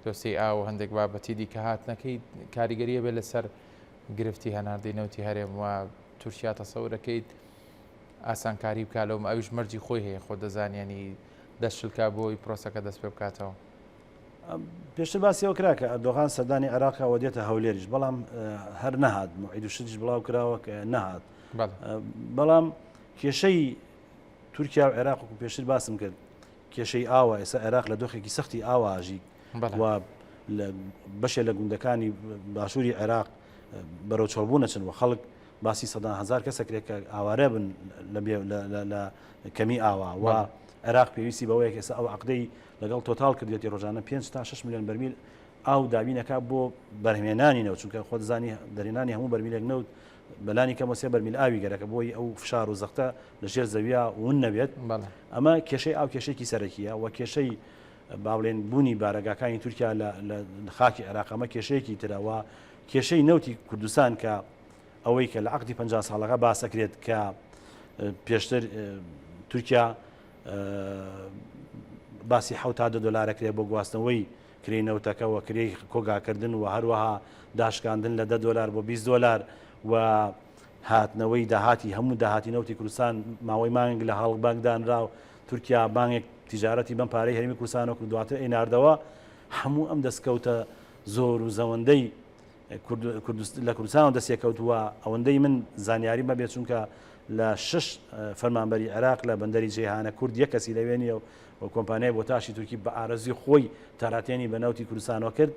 دۆسێی ئاو و هەندێک بابەتی دیکە هاتنەکەی کاریگەریە بێت لەسەر گرفتی هەناردەی نەوتی هەرێم و تورکیا تەسەورەکەیت ئاسانکاری بکات لەوم ئەویش مەرجی خۆی هەیە خۆ دەزانیانی دەست شلکا بۆی پرۆسەکە دەست پێ بکاتەوە. پێشتر باسی ئەوە کرا کە ئەردۆغان سەردانی عێراقە و دێتە هەولێریش بەڵام هەر نەهات موعید و شتیش بڵاو کراوە کە نەهات بەڵام کێشەی تورکیا و عێراق و پێشتر باسم کرد کێشەی ئاوە ئێستا عێراق لە دۆخێکی سەختی ئاواژی و بەشێ لە گوندەکانی باشووری عێراق بەرەو چۆڵبوون نەچن و خەڵک باسی سەدان هزار کەسەکرێت کە ئاوارە بن لە کەمی ئاوا و عێراق پێویستی بەوەیە کە ئێستا ئەو عقدەی لەگەڵ تۆتاڵ کردێتی ڕۆژانە 5 تا 6 میلیۆن بەرمیل ئاو دابینەکە بۆ بەرهمێنانی نەوت چونکە خۆت زانی دەرهێنانی هەموو بەرمیلێک نەوت بەلانی کەمەوە سێ بەرمیل ئاوی گەرەکە بۆی ئەو فشار و زەختە لە ژێر زەویا ون نەبێت ئەمە کێشەی ئاو کێشێکی سەرەکیە و کێشەی با بڵێن بوونی بارەگاکانی تورکیا لە خاکی عێراق ئەمە کێشەیەکی ترەوە کێشەی نەوتی کوردستان کە ئەوەی کە لە عقدی 50 ساڵەکە باسەکرێت کە پێشتر تورکیا باسی حە تا دە دۆلارەکرێت بۆ گواستنەوەی کرێی نەوتەکە و کرێی کۆگاکردن و هەروەها داشکاندن لە دە دۆلار بۆ 20 دۆلار و هاتنەوەی داهاتی هەموو داهاتی نەوتی کوردستان ماوەی مانگ لە هەڵک بانک دانرا و تورکیا بانگێک تیجارەتی بەم پارەی هەرێمی کوردستانەوە کرد دواتر ئەیناردەوە هەموو ئەم دەستکەوتە زۆر و زەوەندەی لە کوردستانەوە دەستێکەوتووە ئەوەندەی من زانیاریم هەبێت چونکە لە شش فەرمانبەری عێراق لە بەندەری جەیهانە کورد یەک کەسی لەوێ نییە و کۆمپانیای بۆتاشی تورکی بە ئارەزوی خۆی تەراتێنی بە نەوتی کوردستانەوە کرد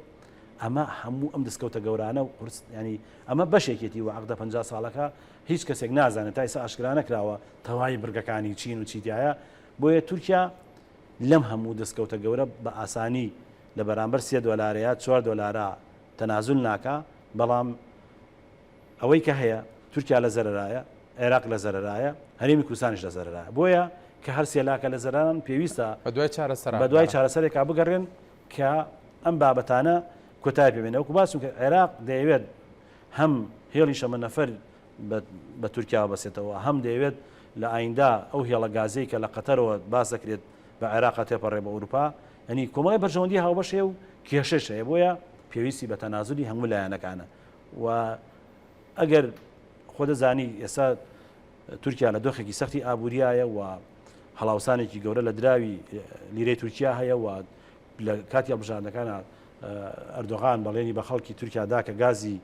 ئەمە هەموو ئەم دەستکەوتە گەورانە و قورس ینی ئەمە بەشێکێتی و عقدە 50 ساڵەکە هیچ کەسێک نازانێت تا ئێستا ئاشکرا نەکراوە تەواوی بڕگەکانی چین و چیتایە بۆیە تورکیا لەم هەموو دەستکەوتە گەورە بە ئاسانی لە بەرامبەر سێ دۆلارەیە چوار دۆلارە تەنازول ناکا، بەڵام ئەوەی کە هەیە تورکیا لە زەرەرایە، عێراق لە زەرەرایە، هەرێمی کوردستانیش لە زەرەرایە. بۆیە کە هەر سێ لاکە لە زەرەران پێویستە بەدوای چارەسەرا بەدوای چارەسەرێکا بگەڕێن کە ئەم بابەتانە کۆتای پێ بێنێ. وەکو باسم کرد عێراق دەیەوێت هەم هێڵی شەمەنەفەر بە تورکیاوە بەسێتەوە، هەم دەیەوێت لە ئایندە ئەو هێڵە گازەی کە لە قەتەرەوە باس دەکرێت بە عێراقا تێپەڕێ بۆ ئەوروپا، یانی کۆمەڵی بەرژەوەندی هاوبەش هەیە و کێشەش هەیە بۆیە پێویستی بە تەنازولی هەموو لایەنەکانە و ئەگەر خۆ دەزانی ئێستا تورکیا لە دۆخێکی سەختی ئابووریایە و هەڵاوسانێکی گەورە لە دراوی لیرەی تورکیا هەیە و لە کاتی هەڵبژاردنەکانە ئەردۆغان بەڵێنی بە خەڵکی تورکیا دا کە گازی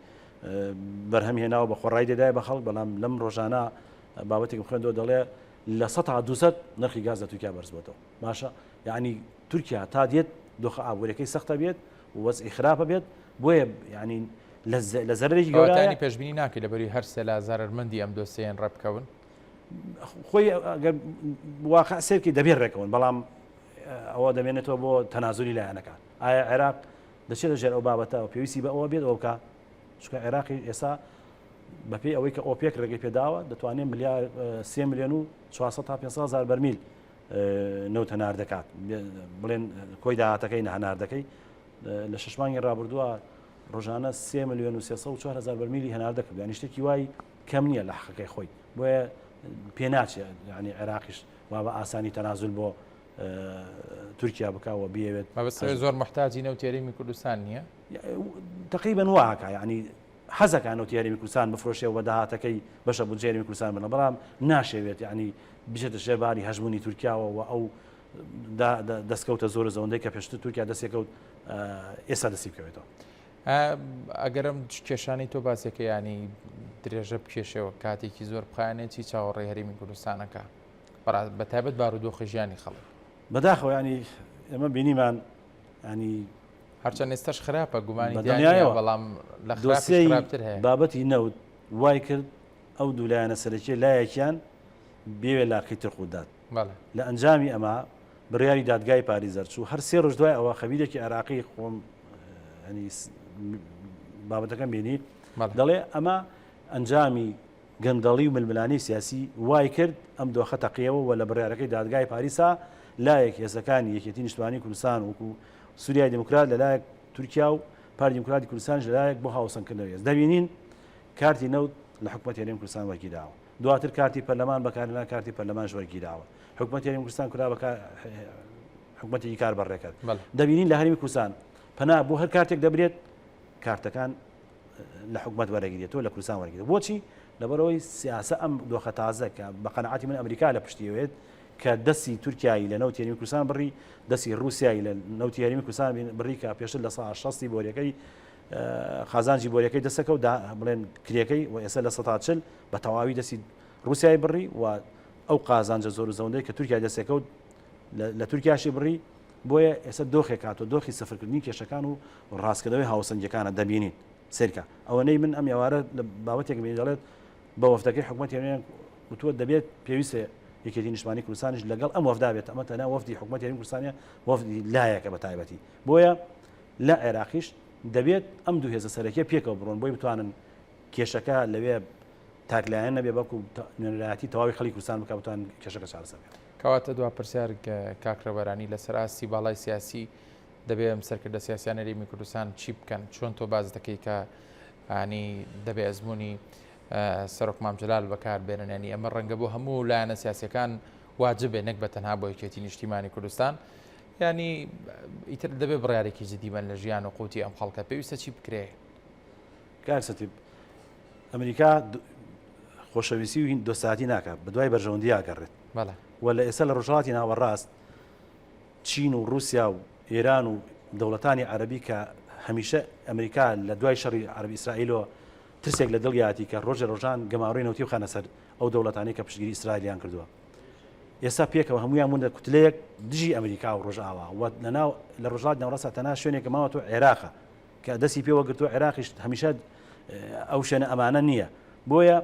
بەرهەم هێناوە بە خۆڕای دەدای بە خەڵک بەڵام لەم ڕۆژانە بابەتێکم خوێندەوە دەڵێ لە 100 نرخی گاز لە تورکیا بەرز بۆتەوە باشە یعنی تورکیا تا دێت دۆخە ئابووریەکەی سەختە بێت و وەزعی خراپە بێت بۆیە یعنی لە زەرەرێکی گەورەیانی پێشبینی ناکەی لەبەری هەر سێ لا زەرەرمەندی ئەم دۆسیەن ڕێبکەون خۆی ئەگەر واقع سێرکی دەبێت ڕێکەون بەڵام ئەوە دەمێنێتەوە بۆ تەنازولی لایەنەکان ئایا عێراق دەچێتە ژێر ئەو بابەتە و پێویستی بە ئەوە بێت ئەوە بکە چونکە عێراقی ئێستا بەپێی ئەوەی کە ئۆپێک ڕێگەی پێداوە دەتوانێت ملیار 3 میلیۆن و 400 تا 500 هزار بەرمیل نەوت هەناردەکات بڵێن کۆی داهاتەکەی نە هەناردەکەی لە شش مانگی ڕابردووە ڕۆژانە 3 میلیۆن و 304 هزار بەرمیلی هەناردە کرد یانی شتێکی وای کەم نییە لە حەقەکەی خۆی بۆیە پێ ناچێت ینی عێراقیش وا بە ئاسانی تەنازول بۆ تورکیا بکە و بیەوێت مەبەست زۆر محتاجی نەوتی هەرێمی کوردستان نییە تقریبا واکە ینی حەزەکا نەوتی هەرێمی کوردستان بفرۆشێ و بە داهاتەکەی بەشە بودجەی هەرێمی کوردستان بنە بەڵام ناشەوێت یعنی بچێتە ژێر باری هەژموونی تورکیاوە و ئەو دەستکەوتە زۆر زەوەندەی کە پێشتر تورکیا دەستێکەوت ئێستا دەستی بکەوێتەوە. ئەگەرم کێشانی تۆ باسێکە ینی درێژە بکێشەوە کاتێکی زۆر بخایەنێت چی چاوەڕێ هەرێمی کوردستانەکە بە تایبەت بارودۆخی ژیانی خەڵک بەداخەوە ینی ئێمە بینیمان ینی هەرچەند ئێستاش خراپە گومانی تیا نییە بەڵام لە خراپیش خراپتر هەیە. بابەتی نەوت وای کرد ئەو دوو لایەنە سەرەکیە لایەکیان بێوێ لاقی تر قوتدات. لە ئەنجامی ئەمە بڕیاری دادگای پاریس دەرچوو هەر سێ ڕۆژ دوای ئەوە خەبیرێکی عێراقی خۆم بابەتەکەم بینی دەڵێ ئەمە ئەنجامی. گەندەڵی و ململانێی سیاسی وای کرد ئەم دۆخە تەقیەوە و لە بڕیارەکەی دادگای پاریسا لایەک هێزەکانی یەکێتی نیشتمانی کوردستان وەکو سوریای دیموکرات لەلایەک تورکیا و پارتی دیموکراتی کوردستانیش لەلایەک بۆ هاوسەنگکردنەوەی هێز دەبینین کارتی نەوت لە حکومەتی هەرێمی کوردستان وەرگیراوە دواتر کارتی پەرلەمان بەکارهێنا کارتی پەرلەمانش وەرگیراوە حکومەتی هەرێمی کوردستان کرا بە حکومەتێکی کار بەڕێکەر دەبینین لە هەرێمی کوردستان پەنا بۆ هەر کارتێک دەبرێت کارتەکان لە حکومەت وەرەگیرێتەوە لە کوردستان وەرگێت بۆچی لەبەرەوەی سیاسە ئەم دۆخە تازە کە بە قەنەعاتی من ئەمریکا لە پشتیەوێت کە دەستی تورکیایی لە نەوتی هەرێمی کوردستان بڕی دەستی رووسایی لە نەوتی هەرێمی کوردستان بڕی کە پێشتر لە سا شەستی بۆریەکەی خازانجی بۆریەکەی دەسەکە و بڵێن کرێکەی و ئێستا لە سەتا چل بە تەواوی دەستی رووسای بڕی و ئەو قازانجە زۆر و زەوەندەی کە تورکیا دەسەکەوت لە تورکیاشی بڕی بۆیە ئێستا دۆخێک هاتووە دۆخی سفرکردنی کێشەکان و ڕاستکردنەوەی هاوسەنگیەکانە دەبینین سەیرکە ئەوەنەی من ئەم ئێوارە لە بابەتێک بینی دەڵێت بە وەفدەکەی حکوومەت هەرێمیان وتووە دەبێت پێویستە یەکێتی نیشتمانی کوردستانیش لەگەڵ ئەم وەفدا بێت ئەمە تەنها وەفدی حکوومەت هەرێمی کوردستانە وەفدی لایەکە بە تایبەتی بۆیە لە عێراقیش دەبێت ئەم دوو هێزە سەرەکیە پێکەوە بڕۆن بۆی بتوانن کێشەکە لەوێ تاکلایەن نەبێ بەڵکو نوێنەرایەتی تەواوی خەڵکی کوردستان بکات بتوان کێشەکە چارەسەر بکات. کەواتە دوا پرسیار کاک ڕێبەرانی لەسەر ئاستی باڵای سیاسی دەبێ ئەم سەرکردە سیاسیانە هەرێمی کوردستان چی بکەن چۆن تۆ باز دەکەی کە ینی دەبێ ئەزمموی سەرۆک مام جەلال بەکار بێنن ینی ئەمە ڕەنگە بۆ هەموو لایەنە سیاسەکان واجبێ نەک بە تەنها بۆ یەکێتی نیشتیمانی کوردستان ینی ئیتر دەبێ بڕارێکی جدی بن لە ژیان و قوتی ئەم خەڵکە پێویستە چی بکرێ کاک سەتیب ئەمریکا خۆشەویستی و دۆستایەتی ناکات بە دوای بەرژەوەندی ئاگەڕێت و لە ئێستا لە ڕۆژهەڵاتی ناوەڕاست چین و رووسیا و ئێران و دەوڵەتانی عەربی کە هەمیشە ئەمریکا لە دوای شەڕی عەربی ئیسرائیلەوە ترسێک لە دڵیاتی کە ڕۆژێ ڕۆژان گەمارۆی نەوتی بخەنە سەر ئەو دەوڵەتانی کە پشتگیری ئیسرائیلیان کردووە ئێستا پێکەوە هەمویان بوون لە کوتلەیەک دژی ئەمریکا و ڕۆژئاوا و لەناو لە ڕۆژهەڵاتی ناوەڕاستدا تەنها شوێنێک ماوەتەوە عێراقە کە دەستی پێوە گرتووە عێراقیش هەمیشە ئەو شوێنە ئەمانە نییە بۆیە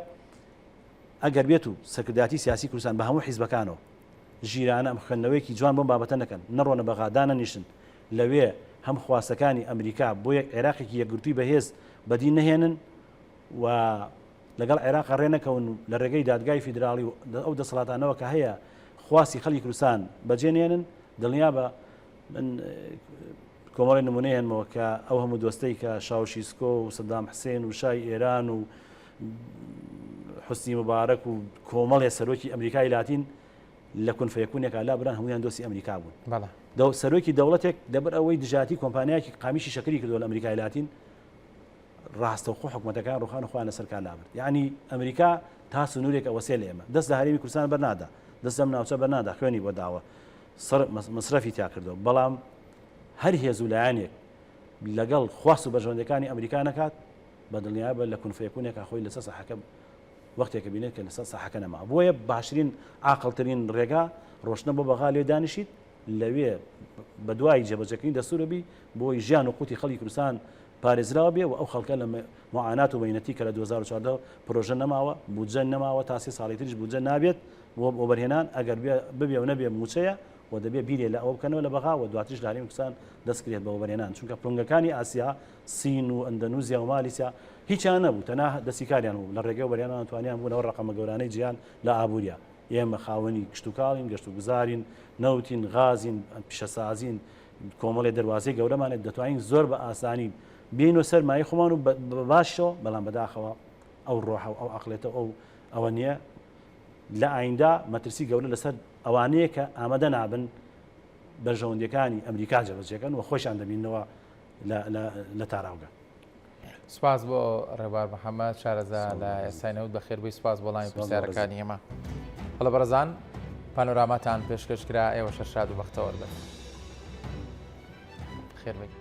ئەگەر بێت و سەرکردایەتی سیاسی کوردستان بە هەموو حیزبەکانەوە ژیرانە ئەم خوێندنەوەیەکی جوان بۆم بابەتە نەکەن نەڕۆنە بەغا دانەنیشن لەوێ هەم خواستەکانی ئەمریکا بۆ یەک عێراقێکی یەکگرتووی بەهێز بەدی نەهێنن و لەگەڵ عێراق ڕێ نەکەون و لە ڕێگەی دادگای فیدراڵی و ئەو دەسەڵاتانەوە کە هەیە خواستی خەڵکی کوردستان بەجێ نێنن دڵنیا بە من کۆمەڵی نمونەی هێنمەوە کە ئەو هەموو دۆستەی کە شاوشیسکۆ و سەدام حسێن و شای ئێران و حوسنی مبارەک و کۆمەڵێ سەرۆکی ئەمریکای لاتین لە کونفەیەکونێکا لا بران هەمویان دۆستی ئەمریکا بوون سەرۆکی دەوڵەتێک لەبەر ئەوەی دژاتی کۆمپانیایەکی قامیشی شەکری کردووە لە ئەمریکای لاتین ڕاستەوخۆ حکوومەتەکان ڕوخان و خۆیان لەسەر کار لابرد یعنی ئەمریکا تا سنوورێک ئەوەسێ لە ئێمە دەست لە هەرێمی کوردستان بەرنادا دەست لەم ناوچە بەرنادا خوێنی بۆ داوە مەسرەفی تیا کردووە بەڵام هەر هێز و لایەنێک لەگەڵ خواست و بەرژەوەندەکانی ئەمریکا نەکات بە دڵنیابە لە کونفەیەکونێکا خۆی لەسەر ساحەکە وەختێکە بینێت کە لەسەر ساحەکە نەما بۆیە باشترین عاقڵترین ڕێگا ڕۆشتنە بۆ بەغا لێ دانیشیت لەوێ بە دوای جێبەجێکردنی دەستورە بی بۆی ژیان و قوتی خەڵکی کوردستان پارێزراوە بێ و ئەو خەڵکە لە معانات و مەینەتی کە لە 2014 پرۆژە نەماوە بودجە نەماوە تا سێ ساڵی تریش بودجە نابێت بۆ وەبەرهێنان ئەگەر ببێ و نەبێ مووچەیە و دەبێ بیرێ لە ئەوە بکەنەوە لە بەغا و دواتریش لە هەرێمی کوردستان دەست کرێت بە وەبەرهێنان چونکە پڵنگەکانی ئاسیا سین و ئەندەنوزیا و مالیسیا هیچیان نەبوو تەنها دەستی کاریان بوو لە ڕێگەی وەبەرهێنان توانیان بوونەوە ڕەقەمە گەورانەی جیهان لە ئابووریا ئێمە خاوەنی کشتوکاڵین گەشتوگوزارین نەوتین غازین پیشەسازین کۆمەڵێ دەروازەی گەورەمانە دەتوانین زۆر بە ئاسانی بێینەوە سەر مایەی خۆمان و بە باشەوە بەڵام بەداخەوە ئەو ڕۆحە و ئەو عەقڵێتە و ئەو ئەوە نییە لە ئایندا مەترسی گەورە لەسەر ئەوانەیە کە ئامادە نابن بەرژەوەندیەکانی ئەمریکا جێبەجێکەن و خۆشیان دەبینەوە لە تاراوگە. سپاس بۆ ڕێبار محەممەد شارەزا لە ئێستای نەوت بەخێربێی سپاس بۆ وەڵامی پرسیارەکانی ئێمە. بەڵێ بەڕێزان پانۆراماتان پێشکەش کرا ئێوە شەرشاد و بەختەوەر بن. خێربێی.